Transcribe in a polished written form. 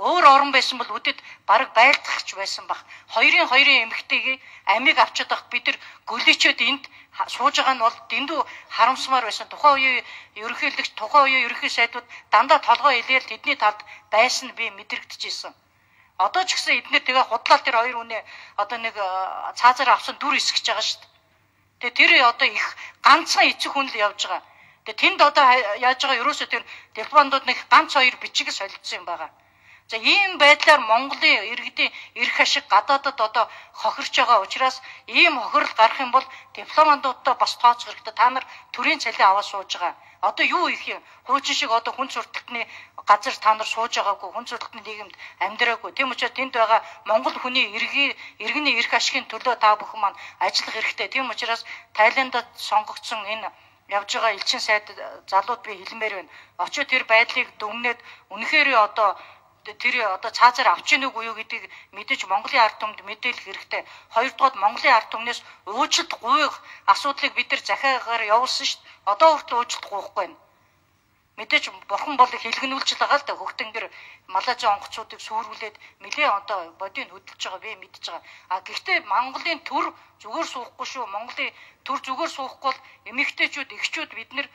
Өөр орон байсан бол үдэд бараг байлдахч байсан бах. Хоёрын хоёрын эмэгтэйгийн амийг авчиад байхад бид нар гөлийчөөд энд сууж байгаа нь бол дэндүү харамсмаар байсан. Тухайн үеийн ерөнхийлөгч, тухайн үеийн ерөнхий сайдууд дандаа толгой илээл тэдний талд байсан нь би мэдрэгдэжсэн. Одоо ч гэсэн эднэр тэгээ худлаа тэр хоёр хүнээ одоо нэг цаазаар авсан дүр эсгэж байгаа шүү дээ. Тэгээ тэр одоо их ганцхан эцэг хүн л явж байгаа. Тэгээ тэнд одоо яаж байгаа ерөөсөө тэр дипломатууд нэг ганц хоёр бичиг солилцсон юм байгаа. За ийм байдлаар Монголын иргэдийн эрх ашиг гадаадад одоо хохирч байгаа учраас ийм хохирол гарах юм бол дипломатуудтай бас тооцох хэрэгтэй. Та нар төрийн цалин аваад сууж байгаа. Одоо юу их юм? Хуучин шиг одоо хүн сурталтны газар та нар сууж байгаагүй, хүн сурталтны нийгэмд амьдраагүй. Тийм учраас тэнд байгаа монгол хүний иргэний эрх ашигын төлөө та бүхэн маань ажиллах хэрэгтэй. Тийм учраас Тайландд сонгогдсон энэ явж байгаа элчин сайд залууд би хэлмээр байна. Очоод тэр байдлыг дүгнээд үнэхээр одоо тэр одоо цаазаар авч ийн үгүй юу гэдгийг мэдэж Монголын ард түмэнд мэдээлэх хэрэгтэй. Хоёрдугаар Монголын ард түмнээс уучлалт гуйх асуудлыг бид нар захиагаар явуулсан шүү дээ. Одоо хүртэл уучлалт гуйхгүй байна. Мэдээж бурхан бол хэлгэнүүлж л байгаа л да. Хөхтөнгөр Малайзын онгоцуудыг сүрүүлээд нэлээ одоо бодийг хөдөлж байгаа би мэдж байгаа. А гэхдээ Монголын төр зүгээр суухгүй шүү. Монголын төр зүгээр суухгүй бол эмэгтэйчүүд, эгчүүд бид нар